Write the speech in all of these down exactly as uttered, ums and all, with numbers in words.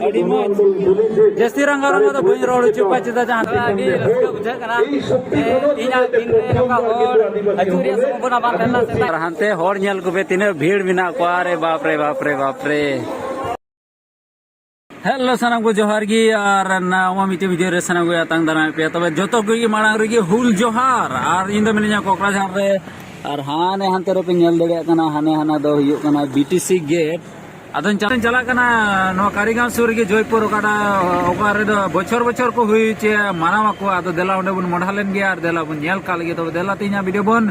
ᱟᱹᱰᱤ ᱢᱚᱡᱽ᱾ ᱡᱟᱹᱥᱛᱤ ᱨᱟᱸᱜᱟᱣ ᱨᱟᱸᱜᱟᱣ ᱫᱚ ᱵᱟᱹᱧ ᱨᱚᱲ ᱦᱚᱪᱚ ᱠᱚᱣᱟ, ᱪᱮᱫᱟᱜ ᱡᱟᱦᱟᱸ ᱛᱷᱚᱲᱟ ᱜᱮ ᱨᱟᱹᱥᱠᱟᱹ ᱵᱩᱡᱷᱟᱹᱜ ᱠᱟᱱᱟ᱾ ᱤᱧᱟᱹᱜ ᱫᱤᱱ ᱨᱮ ᱱᱚᱝᱠᱟ ᱦᱚᱲ ᱦᱤᱡᱩᱜ ᱨᱮᱭᱟᱜ ᱥᱚᱢᱵᱷᱚᱵᱚᱱᱟ ᱵᱟᱝ ᱛᱟᱦᱮᱸ ᱞᱮᱱᱟ ᱥᱮ᱾ ᱟᱨ ᱦᱟᱱᱛᱮ ᱦᱚᱲ ᱧᱮᱞ ᱠᱚᱯᱮ, ᱛᱤᱱᱟᱹᱜ ᱵᱷᱤᱲ ᱢᱮᱱᱟᱜ ᱠᱚᱣᱟ᱾ ᱟᱨᱮ ᱵᱟᱯ ᱨᱮ, ᱵᱟᱯ ᱨᱮ, ᱵᱟᱯ ᱨᱮ᱾ ᱦᱮᱞᱳ ᱥᱟᱱᱟᱢ ᱠᱚ, ᱡᱚᱦᱟᱨ ᱜᱮ᱾ ᱟᱨ ᱱᱟᱣᱟ ᱢᱤᱫᱴᱮᱡ ᱵᱷᱤᱰᱤᱭᱳ ᱨᱮ ᱥᱟᱱᱟᱢ ᱠᱚ ᱟᱛᱟᱝ ᱫᱟᱨᱟᱢᱮᱫ ᱯᱮᱭᱟ᱾ ᱛᱚᱵᱮ ᱡᱚᱛᱚ ᱠᱚᱜᱮ ᱢᱟᱲᱟᱝ ᱨᱮᱜᱮ ᱦᱩᱞ ᱡᱚᱦᱟᱨ᱾ ᱟᱨ ᱤᱧ ᱫᱚ ᱢᱤᱱᱟᱹᱧᱟ ᱠᱚᱠᱲᱟᱡᱷᱟᱲ ᱨᱮ᱾ ᱟᱨ ᱦᱟᱱᱮ ᱦᱟᱱᱛᱮ ᱨᱮᱯᱮ ᱧᱮᱞ ᱫᱟᱲᱮᱭᱟᱜ ᱠᱟᱱᱟ, ᱦᱟᱱᱮ ᱦᱟᱱᱟ ᱫᱚ ᱦᱩᱭᱩᱜ ᱠᱟᱱᱟ ᱵᱤ ᱴᱤ ᱥᱤ ᱜᱮᱴ᱾ ᱟᱫᱚᱧ ᱪᱟᱞᱟᱜ, ᱪᱟᱞᱟᱜ ᱠᱟᱱᱟ ᱱᱚᱣᱟ ᱠᱟᱨᱤᱜᱟᱸᱣ ᱥᱩᱨ ᱨᱮᱜᱮ ᱡᱚᱭᱯᱩᱨ, ᱚᱠᱟᱴᱟᱜ, ᱚᱠᱟ ᱨᱮᱫᱚ ᱵᱚᱪᱷᱚᱨ ᱵᱚᱪᱷᱚᱨ ᱠᱚ ᱦᱩᱭ ᱦᱚᱪᱚᱭᱟ, ᱢᱟᱱᱟᱣ ᱟᱠᱚ᱾ ᱟᱫᱚ ᱫᱮᱞᱟ ᱚᱸᱰᱮ ᱵᱚᱱ ᱢᱚᱰᱦᱟ ᱞᱮᱱ ᱜᱮᱭᱟ ᱟᱨ ᱫᱮᱞᱟ ᱵᱚᱱ ᱧᱮᱞ ᱠᱟᱜ ᱞᱮᱜᱮ᱾ ᱛᱚᱵᱮ ᱫᱮᱞᱟ ᱛᱮᱦᱮᱧᱟᱜ ᱵᱷᱤᱰᱤᱭᱳ ᱵᱚᱱ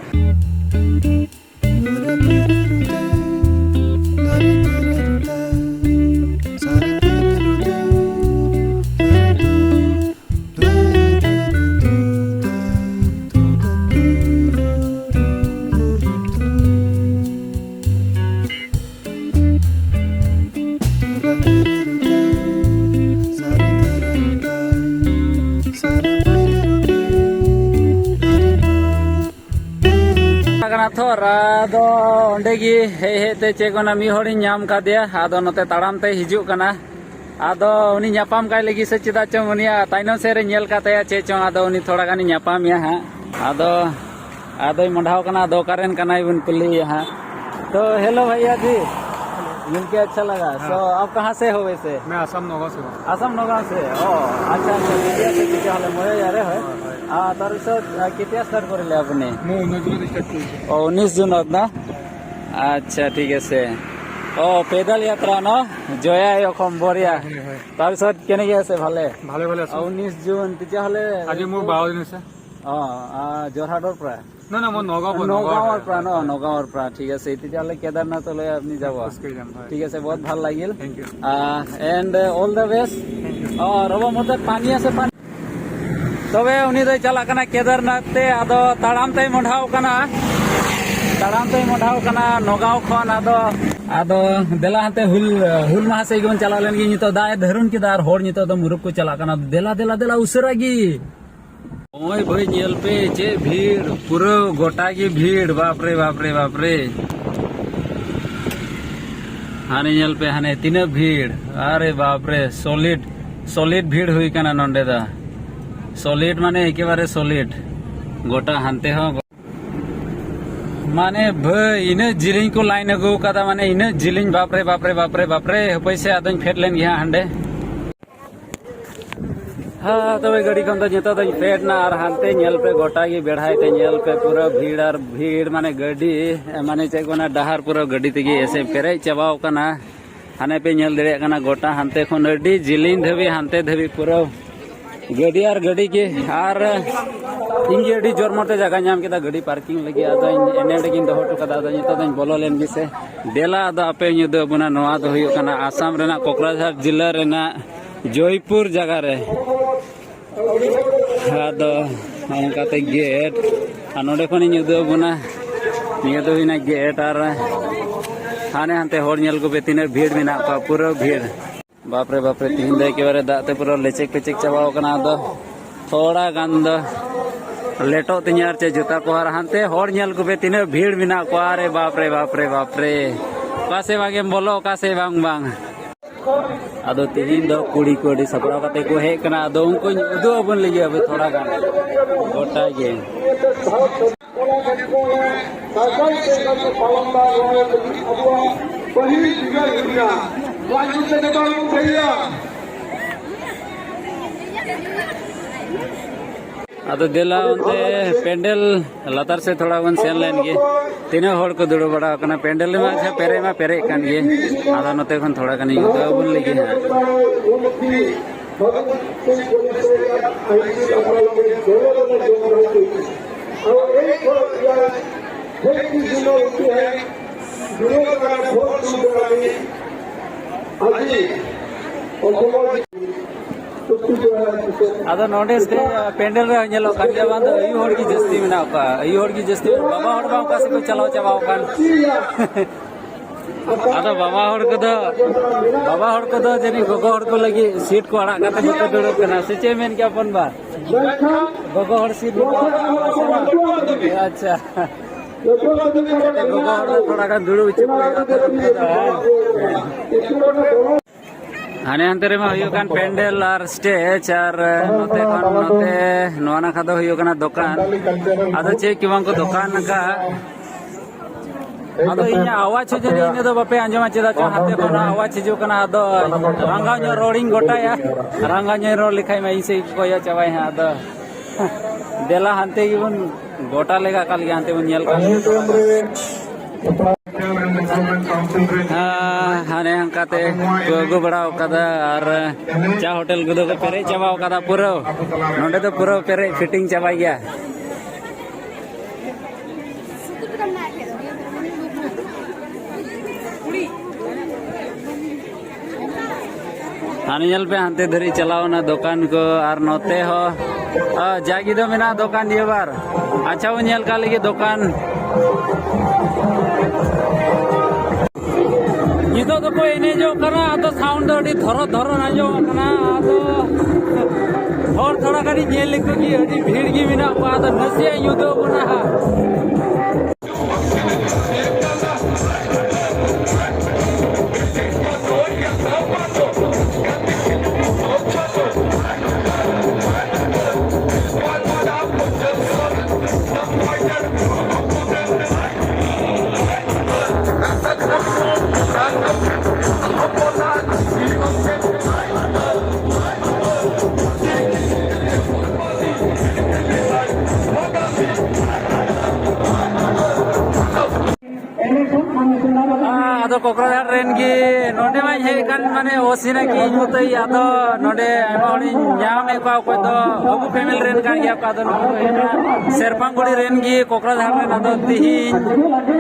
ᱠᱟᱱᱟ ᱛᱚ, ᱟᱫᱚ ᱚᱸᱰᱮ ᱜᱮ ᱦᱮᱡ ᱦᱮᱡ ᱛᱮ ᱪᱮᱫ ᱠᱚ ᱚᱱᱟ ᱢᱤᱫ ᱦᱚᱲᱤᱧ ᱧᱟᱢ ᱠᱟᱫᱮᱭᱟ᱾ ᱟᱫᱚ ᱱᱚᱛᱮ ᱛᱟᱲᱟᱢ ᱛᱮ ᱦᱤᱡᱩᱜ ᱠᱟᱱᱟ᱾ ᱟᱫᱚ ᱩᱱᱤ ᱧᱟᱯᱟᱢ ᱠᱟᱭ ᱞᱟᱹᱜᱤᱫ ᱥᱮ ᱪᱮᱫᱟᱜ ᱪᱚᱝ ᱩᱱᱤᱭᱟᱜ ᱛᱟᱭᱱᱚᱢ ᱥᱮᱫ ᱨᱮ ᱧᱮᱞ ᱠᱟᱜ ᱛᱟᱭᱟ ᱪᱮᱫ ᱪᱚᱝ, ᱟᱫᱚ ᱩᱱᱤ ᱛᱷᱚᱲᱟ ᱜᱟᱱᱤᱧ ᱧᱟᱯᱟᱢᱮᱭᱟ ᱦᱟᱸᱜ᱾ ᱟᱫᱚ, ᱟᱫᱚᱭ ᱢᱚᱰᱷᱟᱣ ᱠᱟᱱᱟ, ᱟᱫᱚ ᱚᱠᱟᱨᱮᱱ ᱠᱟᱱᱟᱭ ᱵᱚᱱ ᱠᱩᱞᱤᱭᱮᱭᱟ ᱦᱟᱸᱜ᱾ तो हेलो भैया जी, मिलके अच्छा लगा। तो आप कहाँ से हो वैसे? মই আছাম নগাঁও চে। আছাম নগাঁও চে? অ, আচ্ছা, আচ্ছা, ঠিকে আছে, তেতিয়াহ'লে ময়ো ইয়াৰে হয়। হয়, হয়। আহ, তাৰপিছত, আহ, কেতিয়া ষ্টাৰ্ট কৰিলে আপুনি? মই ঊনৈছ জুনত ষ্টাৰ্ট কৰিছোঁ। অ, ঊনৈছ জুনত ন? আচ্ছা, ঠিক আছে। অ, পেডেল যাত্ৰা ন? জয়াই অসম, বঢ়িয়া। হয়, হয়। তাৰপিছত কেনেকে আছে? ভালে? ভালে, ভালে আছোঁ। অ, ঊনৈছ জুন, তেতিয়াহ'লে আজি মোৰ বাৰ দিন হৈছে। অ, আহ, যোৰহাটৰ পৰা? নহয়, নহয়, মই নগাঁৱৰ পৰা, নগাঁৱৰ নগাঁৱৰ পৰা, হয়, ন? হয়। নগাঁৱৰ পৰা, ঠিক আছে। তেতিয়াহ'লে কেদাৰনাথলৈ আপুনি যাব? খোজকাঢ়ি যাম, হয়। ঠিক আছে, বহুত ভাল লাগিল। Thank you। Ah, and, uh, all the best। Thank you। অ, ৰ'ব, মোৰ তাত পানী আছে, পানী। ᱛᱚᱵᱮ ᱩᱱᱤ ᱫᱚᱭ ᱪᱟᱞᱟᱜ ᱠᱟᱱᱟ ᱠᱮᱫᱟᱨᱱᱟᱛᱷ ᱛᱮ, ᱟᱫᱚ ᱛᱟᱲᱟᱢ ᱛᱮᱭ ᱢᱚᱰᱷᱟᱣ ᱠᱟᱱᱟ, ᱛᱟᱲᱟᱢ ᱛᱮᱭ ᱢᱚᱰᱷᱟᱣ ᱠᱟᱱᱟ ᱱᱚᱜᱟᱸᱣ ᱠᱷᱚᱱ᱾ ᱟᱫᱚ, ᱟᱫᱚ ᱫᱮᱞᱟ ᱦᱟᱱᱛᱮ ᱦᱩᱞ, ᱦᱩᱞ ᱢᱟᱦᱟ ᱥᱮᱫ ᱜᱮᱵᱚᱱ ᱪᱟᱞᱟᱣ ᱞᱮᱱ ᱜᱮ᱾ ᱱᱤᱛᱚᱜ ᱫᱟᱜ ᱮ ᱫᱷᱟᱹᱨᱩᱱ ᱠᱮᱫᱟ ᱟᱨ ᱦᱚᱲ ᱱᱤᱛᱚᱜ ᱫᱚ ᱢᱩᱨᱩᱠ ᱠᱚ ᱪᱟᱞᱟᱜ ᱠᱟᱱᱟ᱾ ᱫᱮᱞᱟ, ᱫᱮᱞᱟ, ᱫᱮᱞᱟ, ᱩᱥᱟᱹᱨᱟ ᱜᱮ᱾ ᱱᱚᱜᱼᱚᱭ ᱵᱷᱟᱹᱭ, ᱧᱮᱞ ᱯᱮ ᱪᱮᱫ ᱵᱷᱤᱲ, ᱯᱩᱨᱟᱹ ᱜᱚᱴᱟ ᱜᱮ ᱵᱷᱤᱲ, ᱵᱟᱯ ᱨᱮ, ᱵᱟᱯ ᱨᱮ, ᱵᱟᱯ ᱨᱮ᱾ ᱦᱟᱱᱮ ᱧᱮᱞ ᱯᱮ, ᱦᱟᱱᱮ ᱛᱤᱱᱟᱹᱜ ᱵᱷᱤᱲ! ᱟᱨᱮ ᱵᱟᱯ ᱨᱮ, solid, solid ᱵᱷᱤᱲ ᱦᱩᱭ ᱠᱟᱱᱟ ᱱᱚᱸᱰᱮ ᱫᱚ᱾ Solid ᱢᱟᱱᱮ ᱮᱠᱮᱵᱟᱨᱮ solid᱾ ᱜᱚᱴᱟ ᱦᱟᱱᱛᱮ ᱦᱚᱸ, ᱢᱟᱱᱮ ᱵᱷᱟᱹᱭ, ᱤᱱᱟᱹᱜ ᱡᱤᱞᱤᱧ ᱠᱚ line ᱟᱹᱜᱩ ᱠᱟᱫᱟ, ᱢᱟᱱᱮ ᱤᱱᱟᱹᱜ ᱡᱤᱞᱤᱧ, ᱵᱟᱯ ᱨᱮ, ᱵᱟᱯ ᱨᱮ, ᱵᱟᱯ ᱨᱮ, ᱵᱟᱯ ᱨᱮ᱾ ᱦᱟᱯᱳᱭ ᱥᱮ, ᱟᱫᱚᱧ ᱯᱷᱮᱰ ᱞᱮᱱ ᱜᱮ ᱦᱟᱸᱜ ᱦᱟᱸᱰᱮ᱾ ᱦᱮᱸ, ᱛᱚᱵᱮ ᱜᱟᱹᱰᱤ ᱠᱷᱚᱱ ᱫᱚ ᱱᱤᱛᱚᱜ ᱫᱚᱧ ᱯᱷᱮᱰ ᱱᱟ ᱟᱨ ᱦᱟᱱᱛᱮ ᱧᱮᱞ ᱯᱮ, ᱜᱚᱴᱟ ᱜᱮ ᱵᱮᱲᱦᱟᱭ ᱛᱮ ᱧᱮᱞ ᱯᱮ, ᱯᱩᱨᱟᱹ ᱵᱷᱤᱲ ᱟᱨ ᱵᱷᱤᱲ, ᱢᱟᱱᱮ ᱜᱟᱹᱰᱤ, ᱢᱟᱱᱮ ᱪᱮᱫ ᱠᱚ ᱢᱮᱱᱟ, ᱰᱟᱦᱟᱨ ᱯᱩᱨᱟᱹ ᱜᱟᱹᱰᱤ ᱛᱮᱜᱮ ᱮᱥᱮ ᱯᱮᱨᱮᱡ ᱪᱟᱵᱟᱣ ᱠᱟᱱᱟ᱾ ᱦᱟᱱᱮ ᱯᱮ ᱧᱮᱞ ᱫᱟᱲᱮᱭᱟᱜ ᱠᱟᱱᱟ, ᱜᱚᱴᱟ ᱦᱟᱱᱛᱮ ᱠᱷᱚᱱ ᱟᱹᱰᱤ ᱡᱤᱞᱤᱧ ᱫᱷᱟᱹᱵᱤᱡ, ᱦᱟᱱᱛᱮ ᱫᱷᱟᱹᱵᱤᱡ ᱯᱩᱨᱟᱹ ᱜᱟᱹᱰᱤ ᱟᱨ ᱜᱟᱹᱰᱤ ᱜᱮ᱾ ᱟᱨ ᱤᱧ ᱜᱮ ᱟᱹᱰᱤ ᱡᱳᱨ ᱢᱚᱛᱮ ᱡᱟᱭᱜᱟ ᱧᱟᱢ ᱠᱮᱫᱟ ᱜᱟᱹᱰᱤ parking ᱞᱟᱹᱜᱤᱫ, ᱟᱫᱚ ᱤᱧ ᱮᱱᱮ ᱨᱮᱜᱮᱧ ᱫᱚᱦᱚ ᱦᱚᱴᱚ ᱠᱟᱫᱟ᱾ ᱟᱫᱚ ᱱᱤᱛᱚᱜ ᱫᱚᱧ ᱵᱚᱞᱚ ᱞᱮᱱ ᱜᱮ ᱥᱮ᱾ ᱫᱮᱞᱟ, ᱟᱫᱚ ᱟᱯᱮ ᱧᱤᱫᱟᱹ ᱵᱚᱱᱟ, ᱱᱚᱣᱟ ᱫᱚ ᱦᱩᱭᱩᱜ ᱠᱟᱱᱟ ᱟᱥᱟᱢ ᱨᱮᱱᱟᱜ ᱠᱚᱠᱨᱟᱡᱷᱟᱨ ᱡᱤᱞᱟᱹ ᱨᱮᱱᱟᱜ ᱡᱚᱭᱯᱩᱨ ᱡᱟᱭᱜᱟ ᱨᱮ᱾ ᱟᱫᱚ ᱚᱱᱠᱟᱛᱮ ᱜᱮᱴ, ᱟᱨ ᱱᱚᱰᱮ ᱠᱷᱚᱱᱤᱧ ᱩᱫᱩᱜ ᱟᱵᱚᱱᱟ᱾ ᱱᱤᱭᱟᱹ ᱫᱚ ᱦᱩᱭᱱᱟ ᱜᱮᱴ, ᱟᱨ ᱦᱟᱱᱮ ᱦᱟᱱᱛᱮ ᱦᱚᱲ ᱧᱮᱞ ᱠᱚᱯᱮ, ᱛᱤᱱᱟᱹᱜ ᱵᱷᱤᱲ ᱢᱮᱱᱟᱜ ᱠᱚᱣᱟ, ᱯᱩᱨᱟᱹ ᱵᱷᱤᱲ᱾ ᱵᱟᱯ ᱨᱮ ᱵᱟᱯ ᱨᱮ, ᱛᱤᱦᱤᱧ ᱫᱚ ᱮᱠᱮᱵᱟᱨᱮ ᱫᱟᱜ ᱛᱮ ᱯᱩᱨᱟᱹ ᱞᱮᱪᱮᱠ ᱯᱮᱪᱮᱠ ᱪᱟᱵᱟᱣ ᱠᱟᱱᱟ᱾ ᱟᱫᱚ ᱛᱷᱚᱲᱟ ᱜᱟᱱ ᱫᱚ ᱞᱮᱴᱚᱜ ᱛᱤᱧᱟᱹ ᱟᱨ ᱪᱮᱫ, ᱡᱩᱛᱟ ᱠᱚ, ᱟᱨ ᱦᱟᱱᱛᱮ ᱦᱚᱲ ᱧᱮᱞ ᱠᱚᱯᱮ, ᱛᱤᱱᱟᱹᱜ ᱵᱷᱤᱲ ᱢᱮᱱᱟᱜ ᱠᱚᱣᱟ᱾ ᱟᱨᱮ ᱵᱟᱯ ᱨᱮ, ᱵᱟᱯ ᱨᱮ, ᱵᱟᱯ ᱨᱮ, ᱚᱠᱟ ᱥᱮᱫ ᱵᱟᱝ ᱮᱢ ᱵᱚᱞᱚ, ᱚᱠᱟ ᱥᱮᱫ ᱵᱟᱝ, ᱵᱟᱝ᱾ ᱟᱫᱚ ᱛᱤᱦᱤᱧ ᱫᱚ ᱠᱩᱲᱤ ᱠᱚ ᱟᱹᱰᱤ ᱥᱟᱯᱲᱟᱣ ᱠᱟᱛᱮ ᱠᱚ ᱦᱮᱡ ᱠᱟᱱᱟ᱾ ᱟᱫᱚ ᱩᱱᱠᱩᱧ ᱩᱫᱩᱜ ᱟᱵᱚᱱ ᱞᱟᱹᱜᱤᱫ ᱟᱵᱚ ᱛᱷᱚᱲᱟ ᱜᱟᱱ ᱜᱚᱴᱟ ᱜᱮ᱾ ᱚᱱᱟ ᱠᱷᱟᱹᱛᱤᱨ ᱛᱮ ᱚᱱᱟ ᱥᱟᱨᱠᱟᱨ ᱥᱮᱫ ᱠᱷᱚᱱ ᱠᱚ ᱯᱟᱞᱚᱱ ᱫᱟ, ᱱᱚᱣᱟ ᱞᱟᱹᱜᱤᱫ ᱟᱵᱚᱣᱟᱜ ᱯᱟᱹᱦᱤᱞ ᱵᱤᱵᱷᱟᱜᱽ ᱦᱩᱭᱱᱟ᱾ ᱱᱚᱣᱟ ᱧᱩᱛᱩᱢ ᱛᱮ ᱡᱚᱛᱚ ᱦᱚᱲ ᱵᱚᱱ ᱵᱷᱟᱹᱜᱤᱭᱟ᱾ ᱟᱫᱚ ᱫᱮᱞᱟ ᱚᱱᱛᱮ ᱯᱮᱱᱰᱮᱞ ᱞᱟᱛᱟᱨ ᱥᱮᱫ ᱛᱷᱚᱲᱟ ᱵᱚᱱ ᱥᱮᱱ ᱞᱮᱱ ᱜᱮ᱾ ᱛᱤᱱᱟᱹᱜ ᱦᱚᱲ ᱠᱚ ᱫᱩᱲᱩᱵ ᱵᱟᱲᱟ ᱟᱠᱟᱱᱟ᱾ ᱯᱮᱱᱰᱮᱞ ᱨᱮᱢᱟ ᱟᱪᱪᱷᱟ ᱯᱮᱨᱮᱡ ᱢᱟ ᱯᱮᱨᱮᱡ ᱠᱟᱱ ᱜᱮ᱾ ᱟᱫᱚ ᱱᱚᱛᱮ ᱠᱷᱚᱱ ᱛᱷᱚᱲᱟ ᱜᱟᱱᱤᱧ ᱩᱫᱩᱜ ᱟᱵᱚᱱ ᱞᱟᱹᱜᱤᱫ ᱦᱟᱸᱜ᱾ ᱟᱫᱚ ᱱᱚᱰᱮ ᱥᱮ ᱯᱮᱱᱰᱮᱞ ᱨᱮ ᱧᱮᱞᱚᱜ ᱠᱟᱱ ᱜᱮᱭᱟ, ᱵᱟᱝ ᱫᱚ ᱟᱭᱩ ᱦᱚᱲ ᱜᱮ ᱡᱟᱹᱥᱛᱤ ᱢᱮᱱᱟᱜ ᱠᱚᱣᱟ, ᱟᱭᱩ ᱦᱚᱲ ᱜᱮ ᱡᱟᱹᱥᱛᱤ, ᱵᱟᱵᱟ ᱦᱚᱲ ᱢᱟ ᱚᱠᱟ ᱥᱮᱫ ᱠᱚ ᱪᱟᱞᱟᱣ ᱪᱟᱵᱟᱣ ᱟᱠᱟᱱ᱾ ᱟᱫᱚ ᱵᱟᱵᱟ ᱦᱚᱲ ᱠᱚᱫᱚ, ᱵᱟᱵᱟ ᱦᱚᱲ ᱠᱚᱫᱚ ᱡᱟᱹᱱᱤᱡ ᱜᱚᱜᱚ ᱦᱚᱲ ᱠᱚ ᱞᱟᱹᱜᱤᱫ ᱥᱤᱴ ᱠᱚ ᱟᱲᱟᱜ ᱠᱟᱛᱮ ᱵᱟᱠᱚ ᱫᱩᱲᱩᱵ ᱠᱟᱱᱟ, ᱥᱮ ᱪᱮᱫ ᱢᱮᱱ ᱠᱮᱭᱟ ᱦᱚᱯᱚᱱ ᱵᱟ? ᱜᱚᱜᱚ ᱦᱚᱲ ᱥᱤᱴ ᱵᱟᱠᱚ ᱟᱲᱟᱜ ᱠᱟᱛᱮ, ᱟᱪᱪᱷᱟ, ᱜᱚᱜᱚ ᱦᱚᱲ ᱫᱚ ᱛᱷᱚᱲᱟ ᱜᱟᱱ ᱫᱩᱲᱩᱵ ᱦᱚᱪᱚ ᱠᱚ ᱦᱩᱭᱩᱜᱼᱟ᱾ ᱦᱟᱱᱮ ᱦᱟᱱᱛᱮ ᱨᱮᱢᱟ ᱦᱩᱭᱩᱜ ᱠᱟᱱ ᱯᱮᱱᱰᱮᱞ ᱟᱨ ᱥᱴᱮᱡᱽ, ᱟᱨ ᱱᱚᱛᱮ ᱠᱷᱚᱱ ᱱᱚᱛᱮ ᱱᱚᱣᱟ ᱱᱟᱠᱷᱟ ᱫᱚ ᱦᱩᱭᱩᱜ ᱠᱟᱱᱟ ᱫᱚᱠᱟᱱ᱾ ᱟᱫᱚ ᱪᱮᱫ ᱠᱤ ᱵᱟᱝ ᱠᱚ ᱫᱚᱠᱟᱱ ᱟᱠᱟᱫ᱾ ᱟᱫᱚ ᱤᱧᱟᱹᱜ ᱟᱣᱟᱡᱽ ᱦᱚᱸ ᱡᱟᱹᱱᱤᱡ ᱤᱱᱟᱹ ᱫᱚ ᱵᱟᱯᱮ ᱟᱸᱡᱚᱢᱟ, ᱪᱮᱫᱟᱜ ᱪᱚ ᱦᱟᱱᱛᱮ ᱠᱷᱚᱱ ᱟᱣᱟᱡᱽ ᱦᱤᱡᱩᱜ ᱠᱟᱱᱟ᱾ ᱟᱫᱚ ᱨᱟᱸᱜᱟᱣ ᱧᱚᱜ ᱨᱚᱲᱤᱧ ᱜᱚᱴᱟᱭᱟ, ᱨᱟᱸᱜᱟᱣ ᱧᱚᱜ ᱨᱚᱲ ᱞᱮᱠᱷᱟᱡ ᱢᱟ ᱤᱧ ᱥᱮᱫ ᱜᱮᱠᱚ ᱠᱚᱭᱚᱜ ᱪᱟᱵᱟᱭ ᱦᱟᱸᱜ᱾ ᱟᱫᱚ ᱫᱮᱞᱟ ᱦᱟᱱᱛᱮ ᱜᱮᱵᱚᱱ ᱜᱚᱴᱟ ᱞᱮᱜᱟ ᱟᱠᱟᱫ ᱞᱮᱜᱮ, ᱦᱟᱱᱛᱮ ᱵᱚᱱ ᱧᱮᱞ ᱠᱟᱜ ᱞᱮᱜᱮ᱾ ᱦᱟᱱᱮ ᱦᱟᱱᱠᱟᱛᱮ ᱠᱚ ᱟᱹᱜᱩ ᱵᱟᱲᱟ ᱟᱠᱟᱫᱟ ᱟᱨ ᱪᱟ ᱦᱳᱴᱮᱞ ᱠᱚᱫᱚ ᱠᱚ ᱯᱮᱨᱮᱡ ᱪᱟᱵᱟ ᱟᱠᱟᱫᱟ ᱯᱩᱨᱟᱹ᱾ ᱱᱚᱸᱰᱮ ᱫᱚ ᱯᱩᱨᱟᱹ ᱯᱮᱨᱮᱡ ᱯᱷᱤᱴᱤᱝ ᱪᱟᱵᱟᱭ ᱜᱮᱭᱟ᱾ ᱦᱟᱱᱮ ᱧᱮᱞ ᱯᱮ, ᱦᱟᱱᱛᱮ ᱫᱷᱟᱹᱨᱤᱡ ᱪᱟᱞᱟᱣ ᱮᱱᱟ ᱫᱚᱠᱟᱱ ᱠᱚ, ᱟᱨ ᱱᱚᱛᱮ ᱦᱚᱸ, ᱟ, ᱡᱟᱜᱮ ᱫᱚ ᱢᱮᱱᱟᱜᱼᱟ ᱫᱚᱠᱟᱱ ᱱᱤᱭᱟᱹ ᱵᱟᱨ᱾ ᱟᱪᱪᱷᱟ, ᱵᱚᱱ ᱧᱮᱞ ᱠᱟᱜ ᱞᱮᱜᱮ ᱫᱚᱠᱟᱱ᱾ ᱱᱤᱛᱚᱜ ᱫᱚᱠᱚ ᱮᱱᱮᱡᱚᱜ ᱠᱟᱱᱟ, ᱟᱫᱚ ᱥᱟᱣᱩᱱᱰ ᱫᱚ ᱟᱹᱰᱤ ᱫᱷᱚᱨᱚ ᱫᱷᱚᱨᱚ ᱟᱸᱡᱚᱢᱚᱜ ᱠᱟᱱᱟ᱾ ᱟᱫᱚ ᱦᱚᱲ ᱛᱷᱚᱲᱟ ᱜᱟᱱᱤᱧ ᱧᱮᱞ ᱞᱮᱠᱚ ᱜᱮ, ᱟᱹᱰᱤ ᱵᱷᱤᱲ ᱜᱮ ᱢᱮᱱᱟᱜ ᱠᱚᱣᱟ᱾ ᱟᱫᱚ ᱱᱟᱥᱮᱭᱟᱜ ᱤᱧ ᱩᱫᱩᱜ ᱟᱵᱚᱱᱟ ᱦᱟᱸᱜ᱾ ᱟᱫᱚ ᱠᱚᱠᱨᱟᱡᱷᱟᱲ ᱨᱮᱱ ᱜᱮ ᱱᱚᱰᱮ ᱢᱟᱧ ᱦᱮᱡ ᱟᱠᱟᱱ, ᱢᱟᱱᱮ ᱚᱥᱤᱱᱟ ᱠᱤ ᱤᱧ ᱢᱚᱛᱚᱭ, ᱟᱫᱚ ᱱᱚᱰᱮ ᱟᱭᱢᱟ ᱦᱚᱲᱤᱧ ᱧᱟᱢᱮᱫ ᱠᱚᱣᱟ, ᱚᱠᱚᱭ ᱫᱚ ᱟᱵᱚ ᱯᱷᱮᱢᱮᱞᱤ ᱨᱮᱱ ᱠᱟᱱ ᱜᱮᱭᱟ ᱠᱚ᱾ ᱟᱫᱚ ᱱᱩᱠᱩ ᱫᱚ ᱦᱩᱭᱩᱜ ᱠᱟᱱᱟ ᱥᱮᱨᱯᱟᱝᱜᱩᱲᱤ ᱨᱮᱱ ᱜᱮ ᱠᱚᱠᱨᱟᱡᱷᱟᱲ ᱨᱮᱱ᱾ ᱟᱫᱚ ᱛᱤᱦᱤᱧ,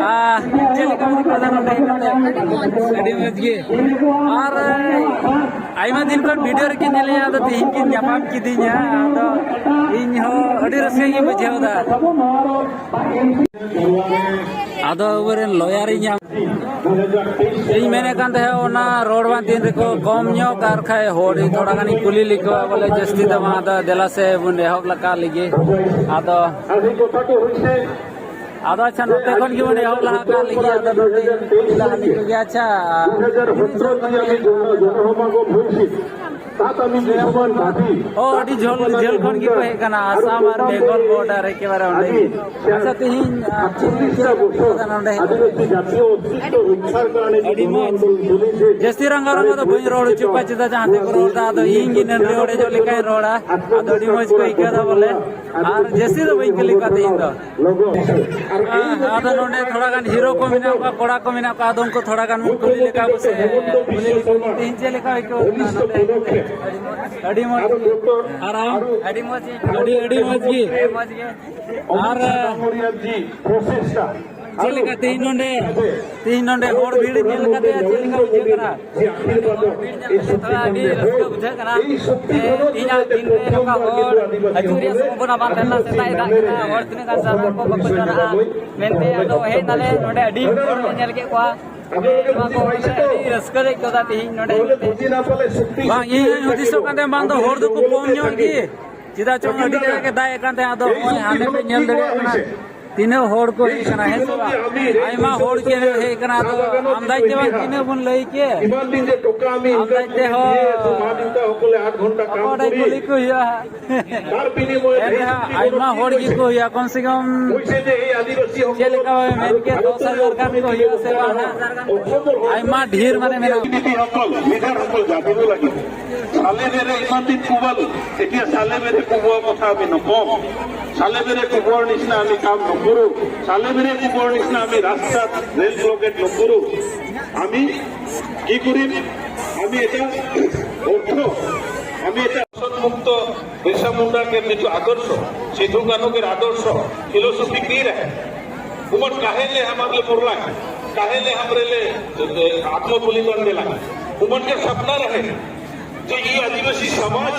ᱟ, ᱪᱮᱫ ᱞᱮᱠᱟ ᱢᱮᱱᱟᱜ ᱯᱮᱭᱟ ᱱᱚᱰᱮ ᱦᱮᱡ ᱠᱟᱛᱮ? ᱟᱹᱰᱤ ᱢᱚᱡᱽ ᱜᱮ᱾ ᱟᱨ ᱟᱭᱢᱟ ᱫᱤᱱ ᱠᱷᱚᱱ ᱵᱷᱤᱰᱤᱭᱳ ᱨᱮᱠᱤᱱ ᱧᱮᱞᱮᱧᱟ, ᱟᱫᱚ ᱛᱤᱦᱤᱧ ᱠᱤᱱ ᱧᱟᱯᱟᱢ ᱠᱤᱫᱤᱧᱟ᱾ ᱟᱫᱚ ᱤᱧ ᱦᱚᱸ ᱟᱹᱰᱤ ᱨᱟᱹᱥᱠᱟᱹ ᱜᱤᱧ ᱵᱩᱡᱷᱟᱹᱣ ᱮᱫᱟ᱾ ᱟᱫᱚ ᱟᱵᱚᱨᱮᱱ ᱞᱚᱭᱟᱨ ᱤᱧ ᱧᱟᱢ, ᱤᱧ ᱢᱮᱱᱮᱫ ᱠᱟᱱ ᱛᱟᱦᱮᱸᱫ ᱚᱱᱟ ᱨᱚᱲ ᱢᱟ ᱛᱤᱱ ᱨᱮᱠᱚ ᱠᱚᱢ ᱧᱚᱜ, ᱟᱨ ᱠᱷᱟᱡ ᱦᱚᱲ ᱤᱧ ᱛᱷᱚᱲᱟ ᱜᱟᱱᱤᱧ ᱠᱩᱞᱤ ᱞᱮᱠᱚᱣᱟ ᱵᱚᱞᱮ ᱡᱟᱹᱥᱛᱤ ᱫᱚ ᱵᱟᱝ᱾ ᱟᱫᱚ ᱫᱮᱞᱟ ᱥᱮ ᱵᱚᱱ ᱮᱦᱚᱵ ᱞᱮᱠᱟ ᱞᱮᱜᱮ᱾ ᱟᱫᱚ ᱟᱫᱚ ᱟᱪᱪᱷᱟ, ᱱᱚᱛᱮ ᱠᱷᱚᱱ ᱜᱮᱵᱚᱱ ᱮᱦᱚᱵ ᱞᱟᱦᱟ ᱠᱟᱜ ᱞᱮᱜᱮ᱾ ᱟᱫᱚ ᱱᱚᱰᱮ ᱠᱩᱞᱤ ᱞᱟᱦᱟ ᱞᱮᱠᱚ ᱜᱮ᱾ ᱟᱪᱪᱷᱟ, ᱛᱤᱱ ᱦᱟᱡᱟᱨ ᱥᱚᱛᱨᱚ ᱨᱮᱭᱟᱜ ᱢᱤᱫ ᱡᱚᱱ-, ᱡᱚᱱᱚᱥᱚᱵᱷᱟ ᱠᱚ ᱦᱩᱭ ᱥᱟᱹᱛ᱾ ᱛᱟᱛ ᱟᱢᱤ ᱫᱤᱥᱚᱢᱟᱱ ᱫᱟᱵᱤ᱾ ᱚ, ᱟᱹᱰᱤ ᱡᱷᱟᱹᱞ, ᱡᱷᱟᱹᱞ ᱠᱷᱚᱱ ᱜᱮᱠᱚ ᱦᱮᱡ ᱠᱟᱱᱟ, ᱟᱥᱟᱢ ᱟᱨ ᱵᱮᱝᱜᱚᱞ border ᱮᱠᱮᱵᱟᱨᱮ ᱚᱸᱰᱮ ᱜᱮ᱾ ᱟᱪᱪᱷᱟ, ᱛᱮᱦᱮᱧ, ᱟᱨ ᱪᱮᱫ ᱠᱚ ᱪᱤᱠᱟᱹ ᱠᱟᱱᱟ ᱱᱚᱰᱮ ᱦᱮᱡ ᱠᱟᱛᱮ? ᱟᱹᱰᱤ ᱢᱚᱡᱽ᱾ ᱡᱟᱹᱥᱛᱤ ᱨᱟᱸᱜᱟᱣ ᱨᱟᱸᱜᱟᱣ ᱫᱚ ᱵᱟᱹᱧ ᱨᱚᱲ ᱦᱚᱪᱚ ᱠᱚᱣᱟ, ᱪᱮᱫᱟᱜ ᱡᱟᱦᱟᱸ ᱛᱮᱠᱚ ᱨᱚᱲ ᱮᱫᱟ, ᱟᱫᱚ ᱤᱧ ᱜᱮ ᱱᱟᱹᱰᱨᱤ ᱚᱲᱮᱡᱚᱜ ᱞᱮᱠᱟᱧ ᱨᱚᱲᱟ᱾ ᱟᱫᱚ ᱟᱹᱰᱤ ᱢᱚᱡᱽ ᱠᱚ ᱟᱹᱭᱠᱟᱹᱣ ᱮᱫᱟ ᱵᱚᱞᱮ᱾ ᱟᱨ ᱡᱟᱹᱥᱛᱤ ᱫᱚ ᱵᱟᱹᱧ ᱠᱩᱞᱤ ᱠᱚᱣᱟ ᱛᱮᱦᱮᱧ ᱫᱚ᱾ ᱟᱫᱚ ᱱᱚᱰᱮ ᱛᱷᱚᱲᱟ ᱜᱟᱱ ᱦᱤᱨᱳ ᱠᱚ ᱢᱮᱱᱟᱜ ᱠᱚᱣᱟ, ᱠᱚᱲᱟ ᱠᱚ ᱢᱮᱱᱟᱜ ᱠᱚᱣᱟ, ᱟᱫᱚ ᱩᱱᱠᱩ ᱛᱷᱚᱲᱟ ᱜᱟᱱ ᱵᱚᱱ ᱠᱩᱞᱤ ᱞᱮᱠᱟ ᱠᱚ ᱥᱮ, ᱠᱩᱞᱤ ᱞᱮᱠᱚ, ᱛᱮᱦᱮᱧ ᱪᱮᱫ ᱞᱮᱠᱟ ᱟᱹᱭᱠᱟᱹᱣ ᱠᱟᱱᱟ ᱱᱚᱰᱮ? ᱟᱹᱰᱤ ᱢᱚᱡᱽ᱾ ᱟᱨ ᱟᱢ? ᱟᱹᱰᱤ ᱢᱚᱡᱽ᱾ ᱟᱹᱰᱤ, ᱟᱹᱰᱤ ᱢᱚᱡᱽ ᱜᱮ᱾ ᱟᱹᱰᱤ ᱢᱚᱡᱽ ᱜᱮ᱾ ᱟᱨ ᱪᱮᱫ ᱞᱮᱠᱟ ᱛᱮᱦᱮᱧ ᱱᱚᱰᱮ, ᱛᱮᱦᱮᱧ ᱱᱚᱰᱮ ᱦᱚᱲ ᱵᱷᱤᱲ ᱧᱮᱞ ᱠᱟᱛᱮ ᱪᱮᱫ ᱞᱮᱠᱟ ᱵᱩᱡᱷᱟᱹᱜ ᱠᱟᱱᱟ? ᱦᱚᱲ ᱵᱷᱤᱲ ᱧᱮᱞ ᱠᱟᱛᱮ ᱛᱷᱚᱲᱟ ᱟᱹᱰᱤ ᱨᱟᱹᱥᱠᱟᱹ ᱵᱩᱡᱷᱟᱹᱜ ᱠᱟᱱᱟ᱾ ᱛᱮᱦᱮᱧᱟᱜ ᱫᱤᱱ ᱨᱮ ᱱᱚᱝᱠᱟ ᱦᱚᱲ ᱦᱤᱡᱩᱜ ᱨᱮᱭᱟᱜ ᱥᱚᱢᱵᱷᱚᱵᱚᱱᱟ ᱵᱟᱝ ᱛᱟᱦᱮᱸ ᱞᱮᱱᱟ᱾ ᱥᱮᱛᱟᱜ ᱮ ᱫᱟᱜ ᱠᱮᱫᱟ, ᱦᱚᱲ ᱛᱤᱱᱟᱹᱜ ᱜᱟᱱ ᱡᱟᱣᱨᱟ ᱠᱚ ᱵᱟᱠᱚ ᱡᱟᱣᱨᱟᱜᱼᱟ ᱢᱮᱱᱛᱮ᱾ ᱟᱫᱚ ᱦᱮᱡ ᱱᱟᱞᱮ ᱱᱚᱰᱮ, ᱟᱹᱰᱤ ᱦᱚᱲ ᱞᱮ ᱧᱮᱞ ᱠᱮᱫ ᱠᱚᱣᱟ᱾ ᱱᱚᱣᱟ ᱠᱚ ᱟᱹᱰᱤ ᱨᱟᱹᱥᱠᱟᱹ ᱞᱮ ᱟᱹᱭᱠᱟᱹᱣ ᱫᱟ ᱛᱮᱦᱮᱧ ᱱᱚᱰᱮ ᱦᱮᱡ ᱠᱟᱛᱮ᱾ ᱵᱟᱝ, ᱤᱧ ᱦᱚᱸᱧ ᱦᱩᱫᱤᱥᱚᱜ ᱠᱟᱱ ᱛᱟᱦᱮᱸ, ᱵᱟᱝ ᱫᱚ ᱦᱚᱲ ᱫᱚᱠᱚ ᱠᱚᱢ ᱧᱚᱜ ᱜᱮ, ᱪᱮᱫᱟᱜ ᱪᱚᱝ ᱟᱹᱰᱤ ᱠᱟᱡᱟᱠ ᱮ ᱫᱟᱜ ᱮᱫ ᱠᱟᱱ ᱛᱟᱦᱮᱸ᱾ ᱟᱫᱚ ᱱᱚᱜᱼᱚᱭ ᱦᱟᱸᱰᱮ ᱯᱮ ᱧᱮᱞ ᱫᱟᱲᱮᱭᱟᱜ ᱠᱟᱱᱟ, ᱛᱤᱱᱟᱹᱜ ᱦᱚᱲ ᱠᱚ ᱦᱮᱡ ᱠᱟᱱᱟ, ᱦᱮᱸ ᱥᱮ ᱵᱟᱝ? ᱟᱭᱢᱟ ᱦᱚᱲ ᱜᱮ ᱦᱮᱡ ᱠᱟᱱᱟ᱾ ᱟᱫᱚ ᱟᱢᱫᱟᱡ ᱛᱮ ᱵᱟᱝ ᱛᱤᱱᱟᱹᱜ ᱵᱚᱱ ᱞᱟᱹᱭ ᱠᱮ, ᱟᱢᱫᱟᱡ ᱛᱮ ᱦᱚᱸ ᱚᱠᱚᱭ ᱠᱩᱞᱤ ᱠᱚ ᱦᱩᱭᱩᱜᱼᱟ᱾ ᱮᱱ ᱨᱮᱦᱚᱸ ᱟᱭᱢᱟ ᱦᱚᱲ ᱜᱮᱠᱚ ᱦᱩᱭᱩᱜᱼᱟ, ᱠᱚᱢ ᱥᱮ ᱠᱚᱢ ᱪᱮᱫ ᱞᱮᱠᱟ ᱢᱮᱱ ᱠᱮᱫ, ᱫᱚᱥ ᱦᱟᱡᱟᱨ ᱜᱟᱱ ᱠᱚ ᱦᱩᱭᱩᱜᱼᱟ ᱥᱮ ᱵᱟᱝ? ᱟᱭᱢᱟ ᱰᱷᱮᱨ ᱢᱟᱱᱮ ᱢᱮᱱᱟᱜᱼᱟ᱾ ᱥᱟᱞᱮ ᱵᱮᱨᱮ ᱤᱢᱟᱱ ᱫᱤᱱ ᱠᱩᱵᱟᱞ, ᱮᱛᱤᱭᱟ ᱥᱟᱞᱮ ᱵᱮᱨᱮ ᱠᱩᱵᱟᱞ ᱠᱚᱛᱷᱟ ᱟᱢᱤ ᱱᱚᱠᱚᱢ, ᱥᱟᱞᱮ ᱵᱮᱨᱮ ᱠᱩᱵᱟᱞ ᱱᱤᱥᱱᱟ ᱟᱢᱤ ᱠᱟᱢ ᱱᱚᱠᱩᱨᱩ, ᱥᱟᱞᱮ ᱵᱮᱨᱮ ᱠᱩᱵᱟᱞ ᱱᱤᱥᱱᱟ ᱟᱢᱤ ᱨᱟᱥᱛᱟ ᱨᱮᱞ ᱵᱞᱚᱠᱮᱴ ᱱᱚᱠᱩᱨᱩ, ᱟᱢᱤ কি করিম? আমি এটা অর্থ, আমি এটা শাসন মুক্ত বিরসা মুন্ডার যে কিছু আদর্শ, সিধু কানুকের আদর্শ, ফিলোসফি কি রাখে? উমর কাহেলে আমার লে মুরলা, কাহেলে हमरे ले, এ, আত্মবলিদান দেলা। উমর কে সপনা রাখে যে এই আদিবাসী সমাজ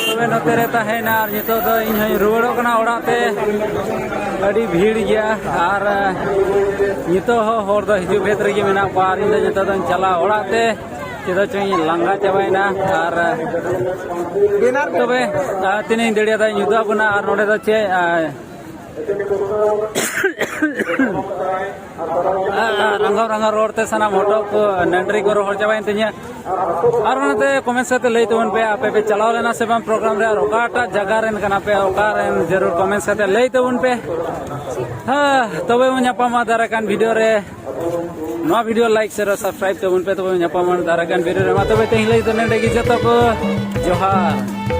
ᱛᱚᱵᱮ ᱱᱚᱛᱮ ᱨᱮ ᱛᱟᱦᱮᱸᱭᱮᱱᱟ ᱟᱨ ᱱᱤᱛᱚᱜ ᱫᱚ ᱤᱧ ᱦᱚᱸᱧ ᱨᱩᱣᱟᱹᱲᱚᱜ ᱠᱟᱱᱟ ᱚᱲᱟᱜ ᱛᱮ᱾ ᱟᱹᱰᱤ ᱵᱷᱤᱲ ᱜᱮᱭᱟ ᱟᱨ ᱱᱤᱛᱚᱜ ᱦᱚᱸ ᱦᱚᱲ ᱫᱚ ᱦᱤᱡᱩᱜ ᱵᱷᱮᱫ ᱨᱮᱜᱮ ᱢᱮᱱᱟᱜ ᱠᱚᱣᱟ ᱟᱨ ᱤᱧ ᱫᱚ ᱱᱤᱛᱚᱜ ᱫᱚᱧ ᱪᱟᱞᱟᱜᱼᱟ ᱚᱲᱟᱜ ᱛᱮ᱾ ᱪᱮᱫᱟᱜ ᱪᱚᱧ ᱞᱟᱸᱜᱟ ᱪᱟᱵᱟᱭᱮᱱᱟ᱾ ᱟᱨ ᱛᱚᱵᱮ, ᱟᱨ ᱛᱤᱱᱟᱹᱜ ᱤᱧ ᱫᱟᱲᱮᱭᱟᱫᱟ ᱤᱧ ᱩᱫᱩᱜ ᱟᱵᱚᱱᱟ᱾ ᱟᱨ ᱱᱚᱰᱮ ᱫᱚ ᱪᱮᱫ, ᱟᱨ ᱨᱟᱸᱜᱟᱣ ᱨᱟᱸᱜᱟᱣ ᱨᱚᱲ ᱛᱮ ᱥᱟᱱᱟᱢ ᱦᱚᱴᱚᱜ ᱠᱚ ᱱᱟᱹᱰᱨᱤ ᱠᱚ ᱨᱚᱦᱚᱲ ᱪᱟᱵᱟᱭᱮᱱ ᱛᱤᱧᱟᱹ᱾ ᱟᱨ ᱚᱱᱟᱛᱮ comments ᱠᱟᱛᱮ ᱞᱟᱹᱭ ᱛᱟᱵᱚᱱ ᱯᱮ, ᱟᱯᱮ ᱯᱮ ᱪᱟᱞᱟᱣ ᱞᱮᱱᱟ ᱥᱮ ᱵᱟᱝ program ᱨᱮ, ᱟᱨ ᱚᱠᱟᱴᱟᱜ ᱡᱟᱭᱜᱟ ᱨᱮᱱ ᱠᱟᱱᱟ ᱯᱮ, ᱚᱠᱟ ᱨᱮᱱ, ᱡᱟᱹᱨᱩᱲ comments ᱠᱟᱛᱮ ᱞᱟᱹᱭ ᱛᱟᱵᱚᱱ ᱯᱮ᱾ ᱦᱮᱸ, ᱛᱚᱵᱮ ᱵᱚᱱ ᱧᱟᱯᱟᱢᱟ ᱫᱟᱨᱟᱭ ᱠᱟᱱ video ᱨᱮ᱾ ᱱᱚᱣᱟ video like, share, subscribe ᱛᱟᱵᱚᱱ ᱯᱮ᱾ ᱛᱚᱵᱮ ᱧᱟᱯᱟᱢᱟ ᱫᱟᱨᱟᱭ ᱠᱟᱱ video ᱨᱮ᱾ ᱢᱟ ᱛᱚᱵᱮ ᱛᱮᱦᱮᱧ ᱞᱟᱹᱜᱤᱫ ᱫᱚ ᱱᱚᱰᱮ ᱜᱮ᱾ ᱡᱚᱛᱚ ᱠᱚ ᱡᱚᱦᱟᱨ᱾